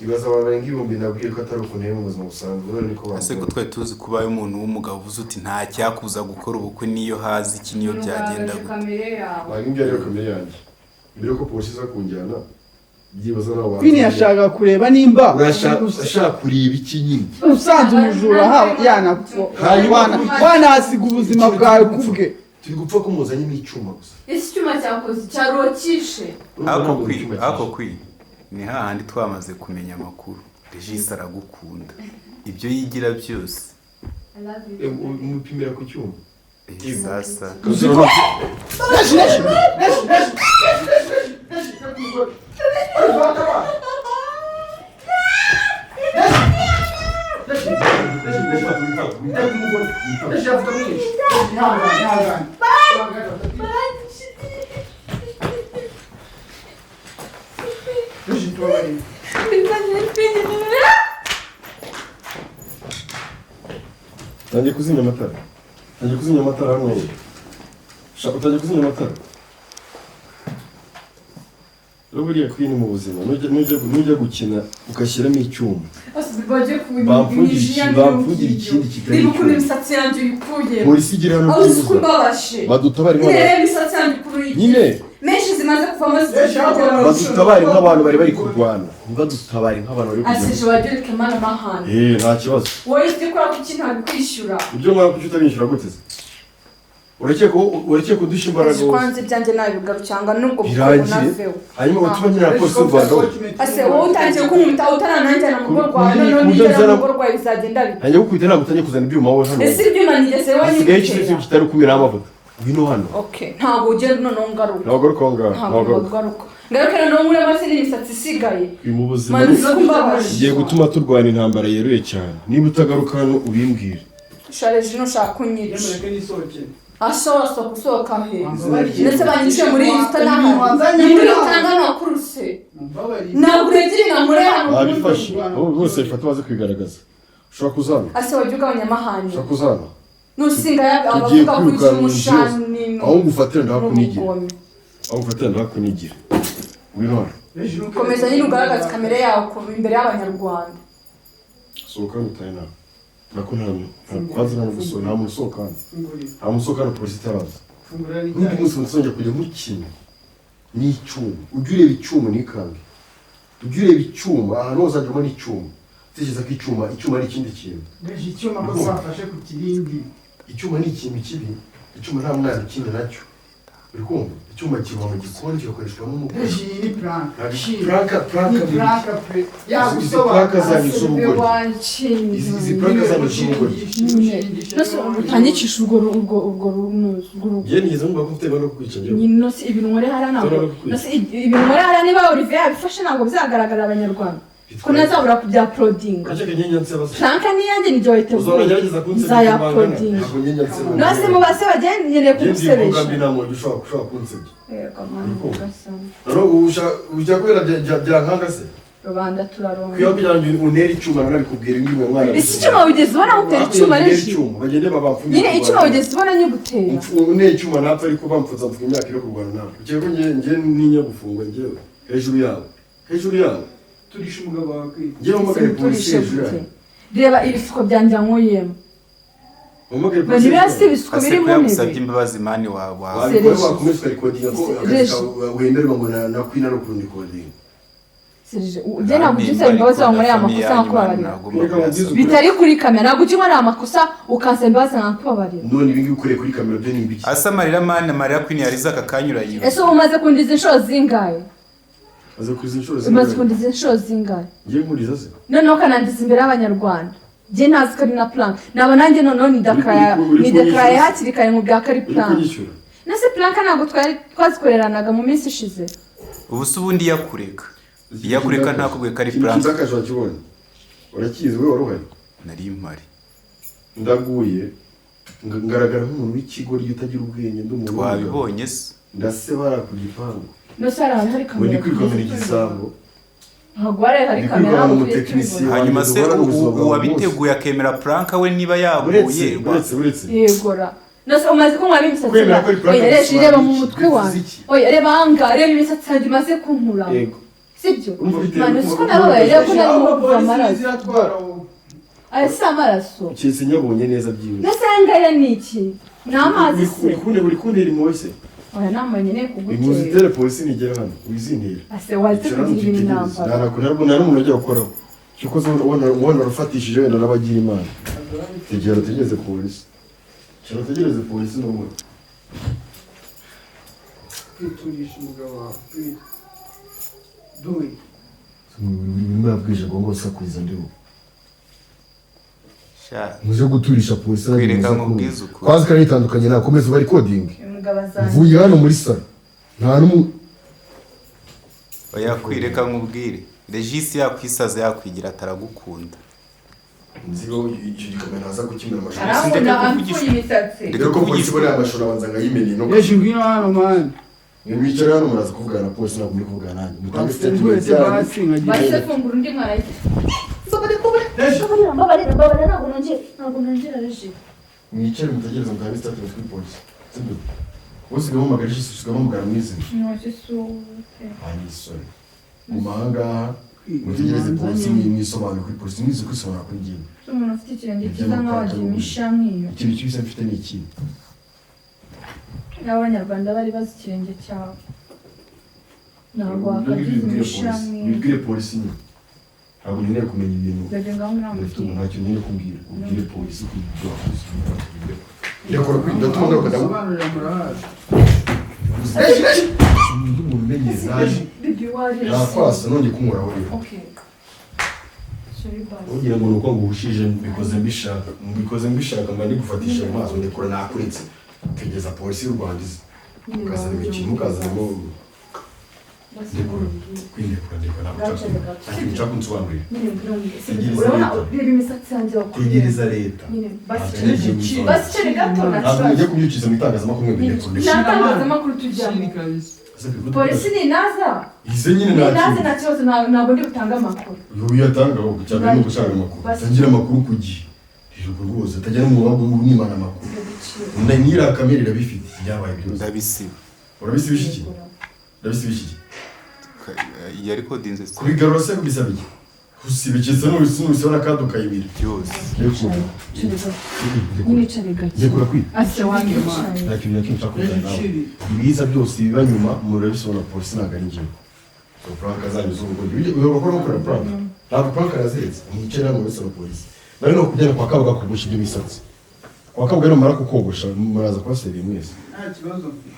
Ibaza abantu barenga ibihumbi nabwiye ko atari ukuntu mu buzima busanzwe, none niko Ese ko bambwira. twari tuzi kubaye umuntu w'umugabo uvuze uti nta cyakuza gukora ubukwe niyo hazi iki niyo byagenda gute. Kamere yawe. Ntabwo ibyo ariyo kamere yanjye. Mbere yuko polisi iza kunjyana, byibuze nawe Queen yashakaga kureba nimba urashaka kureba iki nyine. usanze umujura wanasiga ubuzima bwawe kubwe. Turi gupfa ko muzanyemo icyuma gusa. Ese icyuma cyakoze cyarokishe. Ako kwi ni hahandi twamaze kumenya amakuru. Regis aragukunda. Ibyo yigira byose. Umupimira ku cyuma. Sasa. Reji, Reji, Reji, Reji, Reji, Reji, ihangane, ihangane. Reji, tubabarire. Tangiye kuzimya amatara. Tangiye kuzimya amatara hano. Shaka utangiye kuzimya amatara. Rero buriya Queen mu buzima nujya gukina ugashyiramo icyuma. Bamfungira ikindi kitari Niba ukuntu icyuma. imisatsi yanjye uyikuye. Polisi igira hano Aho uzi ko byibuze. umbabashe. Badutabare Nyine nk'abantu. reba imisatsi yanjye ukuntu uyigize. Nyine Menshi zimaze kuvamo zigera mu badutabare nk'abantu bari bari kurwana. Ntibadutabare nk'abantu bari kurwana. Aseje wajya ureka imana amahane. Nta kibazo. Wowe ibyo ukora kuki ntabikwishyura? Ibyo nkora kuki utabinshyura gute se? Urekeye kudusha imbaraga wowe. Kwanza ibyanjye nabigaru cyangwa nubwo Birangire. naveho. Hanyuma utuba nyina polisi y'u Rwanda wowe. Ase wowe utangiye kunkubita utarananjyana mu rugo rwawe, noneho nigera mu rugo rwawe bizagenda bite? Ntangiye gukubita ntabwo utangiye kuzana ibyuma wowe hano. Ese ibyuma nigeze wowe Hasigaye ikintu nigutera? kitari kumira amavuta. Ngwino hano. Okay, ntabwo ugenda noneho ngaruka. Ntabwo ugaruka aho ngaho. Ntabwo Ntabwo ugaruka. ngaruka. Ngaruka noneho nkure amase n'imisatsi isigaye. Uyu mu buzima Mani uzi ko umbabaje. ngiye gutuma turwana intambara yeruye cyane. Niba utagaruka hano ubimbwire. Shareje ntushaka kunyica. Mureke nisohokere. Ashobora gusohoka he? Mumbabarire. Ndetse banyiciye muri iyi nzu Wanzanye ni muri muri hano. utanga amakuru se. Mumbabarire. Ntabwo urebye nkamure hano. Babifashe. Bose bifata baze kwigaragaza. Ushobora kuzana. Ase wajya ugabanya amahane. Ushobora kuzana. Nusinga Tugiye abavuga ko kwirukanka inzu yose. icy'umushanino Aho ngufatira ndahakunigira. n'ubugome. Aho ngufatira ndahakunigira. Ngwino hano. Komeza nyine ugaragaze kamere yawe imbere y'abanyarwanda. Sohoka hano utahe nawe. Nako nta kwanza nta gusohoka, nta muntu usohoka hano. Nta muntu usohoka hano polisi itaraza. N'undi munsi muzongera kujya mukina n'icyuma. Ujye ureba icyuma ntikange. Ujye ureba icyuma ahantu hose hajya ubona icyuma. Utekereza ko icyuma ari ikindi kintu. Icyuma ko twafashe ku kirindi. Icyuma ni ikintu kibi. Icyuma nta mwana ukina nacyo. Uri kumva? Icyuma kiba mu gikoni kigakoreshwa n'umukozi. Reji, ni prank. Prank, prank, Ni prank pe. Izi prank zanyu z'ubugoryi. Izi prank zanyu z'ubugoryi. Utanyicisha urwo runuzi urwo. Njye nigeze numva ko ufite gahunda yo kukwica njyewe. Nyine no si ibintu nkore hariya ntabwo Zora gukwica. no si ibintu nkore hariya, niba Olivier yabifashe ntabwo bizagaragarira abanyarwanda ko ntazabura kubya-uploadinga. Uraceka njye nyanseba se? Prank niyanjye nijye wayiteguye. Uzahora ugerageza kunsebya. Nzaya-uploadinga. Ntabwo njye nyanseba. No se mubase bagiye nkeneye Njye ndi kugusebesha. imboga mbi, nta muntu ushobora kunsebya. Yego mwana, ugasanga. Noneho ubu ujya kubera byankanga se? Rubanda turaronga. Kwiba kugira ngo untere icyuma nanabikubwira ibi ngibi mwana. Ese icyuma wigeze ubona ngutera icyuma, Reji? Icyuma bagende babapfunye. Nyine icyuma wigeze ubona nyigutera? Untere icyuma napfa, ariko bamfunze mfunga imyaka iri kurwana nawe. Ukeka ko njye ntinya gufungwa njyewe? Hejuru yawe. Hejuru yawe. Turisha umugabo wawe kwiga. Njyewe mpamagare polisi Turishe hejuru gute? yawe. Reba ibisuko byanjye yanyweyemo. Mpamagare polisi. Niba Hejuru si yawe. ibisuko Ase biri ko mu yagusabye ntebe. imbabazi mani wa Wabikora Serge. wakomeza ukarikodinga ko akazi Serge. kawe wemererwa ngo na Queen ari ukundikodinga. Serge, ujye ntabwo ujya usaba imbabazi wankoreye amakosa nkakubabarira. Reka mubwize ukuri. Bitari kuri kamera, ntabwo ujya unkorera amakosa ukansaba imbabazi nkakubabarira. None ibi ngibi ukoreye kuri kamera byo ni ibiki? Asa amarira mani, amarira Queen yarize aka kanya urayiba. Ese ubu umaze kundiza inshuro zingahe? Aza kuriza inshuro Umaze zingahe? kundiza inshuro zingahe? Ngiye nkuriza se? Noneho ukanandiza imbere y'abanyarwanda, njye ntazi ko ari na prank, naba nanjye noneho nideclaraye Uri nideclaraye kunyishyura? hakiri kare mu bwa ko ari Uri prank. kunyishyura? Nase prank ntabwo twari twazikoreranaga mu minsi ishize? Ubu se ubundi iyakureka, iyakureka ntakubwiye ko ari Ikintu prank? kindakaje wakibonye? Urakizi we, wari uhari. Nari mpari. Ndaguye ngaragara nk'umuntu w'ikigoryi utagira ubwenge, ndi umuntu w'umugabo. Twabibonye se. Ndasebara ku gipangu. Nose hari ahantu hari Ngo ndi kamera? kwirukanira igisambo. Ntabwo hari Ndi kamera kwirukana ntabwo tujye umutekinisiye. tubibona. Hanyuma se Wanjye duhorane ubuzima bwa buri uwabiteguye akemera prank we niba Uretse yaguye uretse. Yegora, nose umaze kunywamo imisatsi Kwemera yawe? ko ari prank Oya Reji, bisobanura reba mu iki? mutwe Bivuze wanjye. iki? Oya, reba ahangaha, reba imisatsi yanjye imaze kunkuramo. Yego. Sibyo? Urumva bitewe Mwana, n'uko uzi ko nababaye? Reba ko narimo kuva amaraso. Ziratwara wowe. Aya si amaraso? Keretse nyabonye neza byibuze. Nose aya ngaya ni iki? Ni amazi se? Uri kuntera impuhwe se? Oya, nama nkeneye Impuhwe kugutera. zitere polisi nigera hano wizintera. Ase waze Icara hano kugira utitegereze. intambara. Nta n'umuntu ujya gukoraho. Cyuko ubona urufatishije wenda n'abagira imana. Tegera utegereze polisi. Icara utegereze polisi n'ubundi. Kwiturisha umugabo wawe please. Do it. Urimo yabwije ngo usakuriza ndiho. Sha, Muze guturisha polisi. Kwereka ngo ubwize ukuri. Kwanza kari itandukanye nakomeza uba recording. Uyu mugabo azanye. Mvuye hano muri salo. Nta n'umu Oya, kwireka nkubwire, Regis yakwisaza yakwigira ataragukunda. Nziho icyo gikamera naza gukimira amashuri. Arabona Ndeka amfuye kuvugisha. imisatsi. Ndeka Rero ko polisi kuvugisha. ibona amashuri abanza nkayimenye no. Reji, ngwino hano man. Mwicara hano muraza kuvugana na polisi, ntabwo muri kuvugana nanjye. Mutange statement Wese yanyu. basi nkagira. Bahise fungura undi mwana. Mbabarira, mbabarira, mbabarira, ntabwo nongera, ntabwo nongera, Reji. Mwicare mutegereze mutange statement kuri polisi. Sibyo? Usigaye uhamagara ijisho, usigaye uhamagara mu izina. Ntoki sute. Ani sorry. Mu mahanga mutegereze polisi mwisobanure kuri polisi, mwize kwisobanura kuri njyewe. Umuntu ufite ikirenge cyiza nkaho wagira imisha nk'iyo. Ikintu kibisi mfite ni iki? N'abanyarwanda bari bazi ikirenge cyawe, ntabwo wakagize imisha nk'iyo. Bibwire polisi nyine. Ntabwo nkeneye kumenya ibintu. Bebe, ngaho Ndafite umuntu muramubwira. nta kintu nkeneye kumbwira. Ubwire polisi ko ibyo wakoze. Ndakora kuri ndatuma ngaruka ndagu. Sobanurira murahazi. Undi muntu umenyeye naje. Bibi, warese. Nakwasa nongeye kunkoraho rero. Okay, sorry, bye. Ugira ngo ni uko nguhushije, mbikoze mbishaka, mbikoze mbishaka, mba ndigufatisha mu maso ndekura nakuretse. Tegereza polisi y'u Rwanda ize. Ukazana imikino ukazanamo ndekura kwindekura ndekura ntabwo nshaka nta kintu nshaka kunsobanurira. Nyine mbwira. Tegereza Urabona, leta. reba imisatsi yanjye wakuye. Tegereza leta. Nyine basi. Ntabwo ngiye kubisobanura. Basi cere gato, nta Ntabwo kibazo. mugiye kubyukiza mu itangazamakuru mwe bindekura. Nta tangazamakuru tujyamo. Shini kabisa. Polisi ninaza, Ize nyine nta ninaza, kintu. nta kibazo, ntabwo ndi butange amakuru. Uyu yatanga ahubwo cyane ni ugushaka amakuru. Basi. Tangira amakuru ku gihe. Urubyiruko rwose atajya no mu mwimana amakuru. Nyira kamere irabifite ibyabaye byose. Ndabisiba. Urabisibisha iki? Urabisibisha iki? Yari kodinze se. Kubigarura se kubisaba iki? Usibikitse n'ubise n'akandi ukayibira. Byose. Mwicare gake. Ndekura kwita. Ase wanyicaye. Nta kintu na kimwe nshaka kuvugana nawe. Ibiza byose biba nyuma murabisoma polisi ntabwo ari njyewe. So prank zanyu z'ubugoryi. Uyoba ko gukora prank. Ntabwo prank arazirenze. Mwicare hano murabisoma polisi. Nari no kujyana kwa Kabuga kogosha ibyo misatsi. Kwa Kabuga numara kukogosha muraza kubaseriye mwese. Nta kibazo mfite.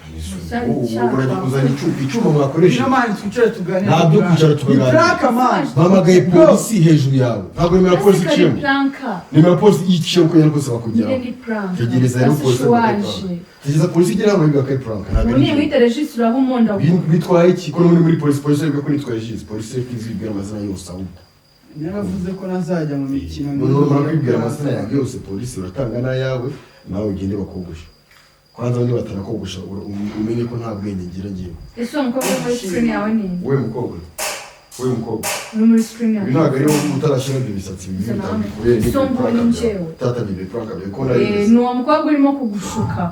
Urajya kuzana icyuma mwakoresha. Niyo mani twicare tuganire. Ntabyo kwicara tukaganira. Ni prank man. Bahamagaye polisi hejuru yawe. Ntabwo nimero ya polisi iciyemo. Nimero ya polisi iciye uko yari kose bakugeraho. Nyine ni prank. Tegereza rero polisi waje. Tegereza polisi igera hano bivuga ko ari prank. Ntabwo Ubu ari ni byo. wita regisi uraho umonda. Bitwaye iki? Ko n'ubundi muri polisi polisi ivuga ko nitwaye Regis. Polisi yo kwizibwira amazina yose ahubwo. Naravuze ko nazajya mu mikino. Noneho numara kwibwira amazina yawe yose polisi uratanga n'ayawe nawe ugende bakogosha. Kwanza niba batarakogosha umenye ko nta bwenge ngira ngewe. Ese uwo mukobwa uri muri screen yawe ni nde? Wowe mukobwa. Wowe mukobwa. Uri muri screen yawe. Ibi ntabwo ari wowe utarashyira ibyo bisatsi bibi bitandukanye. So ngo ni njyewe. Utatangiye prank byawe ko Eh, nari ni uwo mukobwa urimo kugushuka.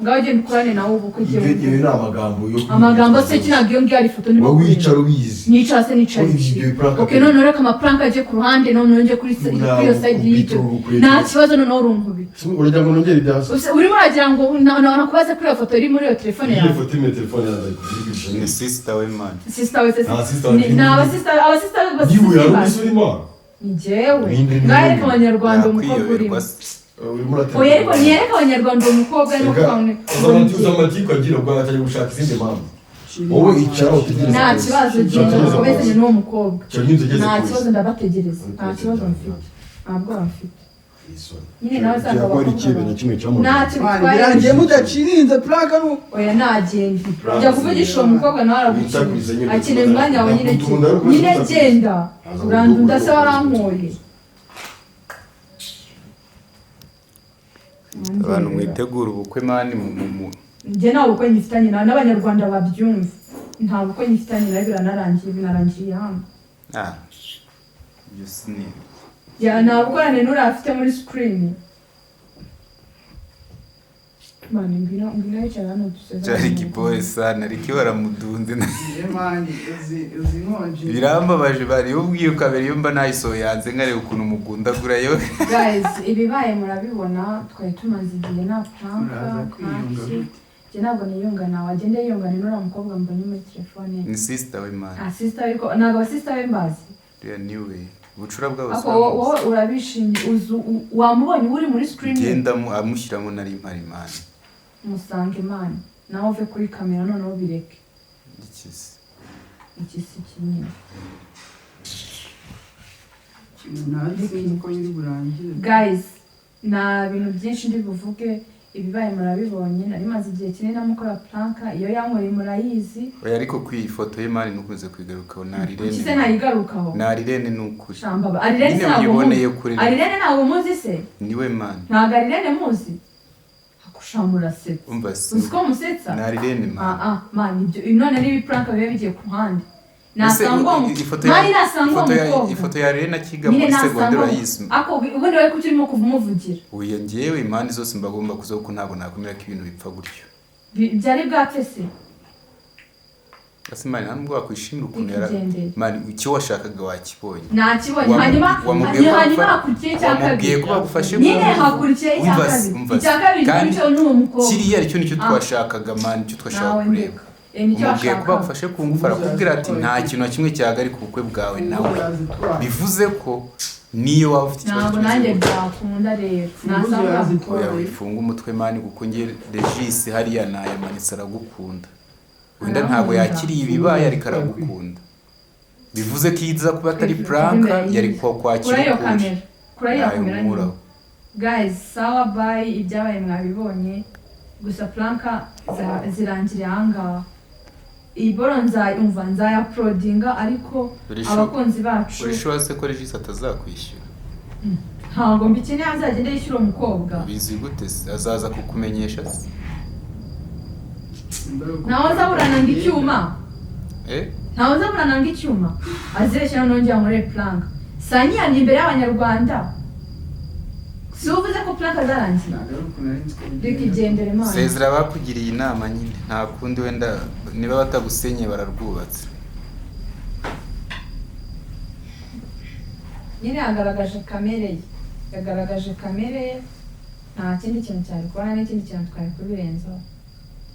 Ngaho ugenda ukorane nawe ubu uko ugiye. Ibyo ni amagambo yo Amagambo se ntabwo iyo ngiyo ari ifoto ndimo Wowe kureba. wicara ubizi. Nicara se nicara Ibyo iki? ibyo prank. Okay, none reka amaprank ajye ku ruhande none njye kuri kuri iyo side y'ibyo. Nta kibazo noneho urunkubita. Uragira ngo nongere ibya se? Urimo uragira ngo nakubaze kuri iyo foto iri muri iyo telefone Iyo yawe. foto iri muri telefone yanjye kuyigisha Ni neza. sister we man. Sister we se. Nta sister Ni we. ni abasista abasista Yiwe hari undi se urimo? Ni njyewe. Ninde ni Ngaho ninde? yereka abanyarwanda umukobwa urimo. Yakwiyoberwa se. Urimo uratera. Oya ariko ntiyereka abanyarwanda uwo mukobwa arimo Reka, kuvuga ngo uza amatiku agira ubwo atangiye gushaka izindi mpamvu. Wowe icara utegereze. Nta kibazo genda Utegereze ukomezanye polisi. n'uwo mukobwa. Icara nyine utegereze Nta polisi. kibazo ndabategereza. Nta kibazo mfite. Nta bwoba mfite. Nyine nawe usanga Cyangwa ari abakobwa ikibe na kimwe cyamurwa. Ntacyo Mani bitwaye. birangiye mudacirinze prank nu. Oya nagenda. Ujya kuvugisha uwo mukobwa nawe aragukeneye. Akeneye umwanya wawe nyine Ndakutunda, ariko nyine genda. Aza Urandunda se kuduhura. warankoye. Abantu mwitegura ubukwe man mu Njye nta bukwe nyifitanye nawe n'abanyarwanda babyumva. Nta bukwe nyifitanye nawe biranarangiye binarangiye hano. Ah. Ibyo si ni. Ya nta bukorane n'uriya afite muri screen. Mani ngwino ngwino yicara hano dusezerane. Cyari kipole sana ariko baramudunze. Mani uzi inkonji. Birambabaje bari ubwiye ukabera iyo mba nayisohoye hanze nkareba ukuntu mugundagura yo. Guys, ibibaye murabibona twari tumaze igihe nta prank Uraza kwiyunga nta ki. gute? Njye ntabwo niyunga nawe agende yiyungane n'uriya mukobwa mbonye muri telefone ye. Ni sister we man. Ah, sister we ko ntabwo abasista be mbazi. Uriya niwe. Ubucura bwabo Ako wowe urabishimye uzu wamubonye uri muri screen ye. Genda amushyiramo nari mpari man. Musange Imana nawe uve kuri kamera noneho bireke. Ikizi. Iki si kinini. Ntazi sinzi uko biri burangire. Guys, nta bintu byinshi ndi buvuge ibibaye murabibonye nari maze igihe kinini namukora prank iyo yankoreye murayizi. Oya ariko ku iyi foto ye man nukunze kwigarukaho Kuki se narirene. ntayigarukaho? Narirene ni ukuri. Shamba Arirene Nyine ntabwo uyiboneye muzi. kuri Arirene ntabwo muzi se? Niwe man. Ntabwo Arirene muzi? Akushamura setsa. Umva si. Uzi ko musetsa? Narirene man. Ah ah man ibyo none niba prank biba bigiye ku ruhande. Ese, Nasanga uwo ifoto ya mani nasanga uwo ifoto ya mukobwa. ifoto ya Irene akiga Nyine muri nasanga segonderi uwo urayizi. Ako ubundi wowe kuki urimo kumuvugira? Oya njyewe impande zose mba ngomba kuza kuko ntabwo nakwemera ko ibintu bipfa gutyo. Byari bwapfe se? Ese mani nta nubwo wakwishimira ukuntu yara Ikigendere. mani icyo washakaga wakibonye. Nakibonye Wamu- hanyuma wamubwiye ko hanyuma bagufashe- hakurikiye icya wamubwiye kabiri. ko bagufashe Nyine ku ngufu. hakurikiye icya Umva se, kabiri. umva se. Icya kabiri Kandi nicyo n'uwo mukobwa. Kiriya aricyo nicyo Ah. twashakaga mani icyo twashakaga Nawe kureba. ndeka. Nicyo Umubwiye ko washakaga. bagufashe ku ngufu arakubwira ati nta kintu na kimwe cyahagarika ubukwe bwawe nawe. Bivuze ko niyo waba ufite ikibazo Ntabwo kimeze nanjye gutya. byakunda rero. Imfunguzo Nasanga yazitwaye. Oya wifunga umutwe mani kuko njye Regis hariya nayamanitse aragukunda. Wenda ntabwo Arankunda. yakiriye ibibaye ariko aragukunda. Bivuze ko iyo iza kuba atari Ivuze prank imbere yari y'iyi. kuba kwakira Kuri iyo ukuri. kamera. Kuri iyo kamera nyine. Nayimuraho. Guys, sawa bye ibyabaye mwabibonye. Gusa prank zirangiriye ahangaha. Iyi boro nzayumva nzayaprodinga ariko abakunzi bacu Uri sure se ko Regis atazakwishyura? Ntabwo mbikeneye azagende yishyura uwo mukobwa. Bizi gute se? Azaza kukumenyesha se? Ntawe azaburana ngo icyuma. Eh? Ntawe azaburana ngo icyuma. Azibeshya noneho ngira ngo nkore prank. Sanyiyamye imbere y'abanyarwanda. Si uvuze ko prank zarangiye? Ntabwo ari ukuntu nari nzi ko Reka bigenda. igendere, Mana. Sezera abakugiriye inama nyine, nta kundi, wenda niba batagusenye bararwubatse. Nyine yagaragaje kamere ye, yagaragaje kamere ye, nta kindi kintu cyari kubona n'ikindi kintu twari kubirenzaho.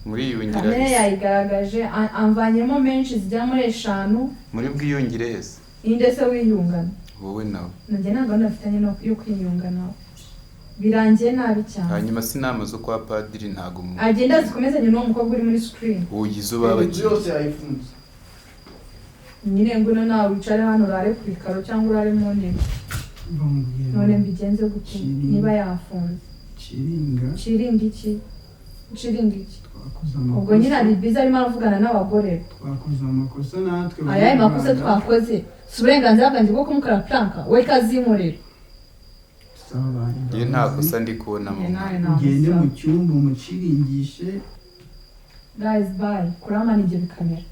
Muriyungira Kamere ese? Yayigaragaje, amvanyemo menshi zigera muri 5. Muri bwiyungire ese? Ninde se wiyungana? Wowe nawe. Nanjye nta gahunda mfitanye yo kwiyunga nawe, birangiye nabi cyane. Hanyuma si inama zo kwa padiri ntago mu Agenda zikomezanye n'uwo mukobwa uri muri screen. Ugize Inzu ubabagiye. yose yayifunze. Nyine ngwino nawe wicare hano, urare ku ikaro cyangwa urare mu ntebe. Bamubwira. None mbigenze gute? Kiringa. Niba yafunze. Kiringa. Nshiringa iki? Nshiringa iki? Twakoze amakosa. Ubwo nyine ari biza arimo aravugana n'abagore be. Twakoze amakosa natwe. Ayahe makosa? Abanyarwanda. Twakoze si uburenganzira bwanjye bwo kumukora prank, we kazinkorera. Dusaba abantu Iyo nta imbabazi. kosa ndi kubonamo. Njye nawe nta Ugende kosa. mu cyumba umuciringishe. Guys, bye. Kuramana ibyo bikamera.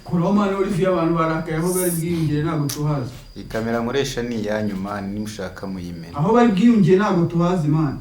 Kuraho mani Olivier, abantu barakaye, aho bari bwiyungire ntabwo tuhazi. Iyi kamera nkoresha ni iyanyu, man, nimushaka muyimena. Aho bari bwiyungire ntabwo tuhazi, man.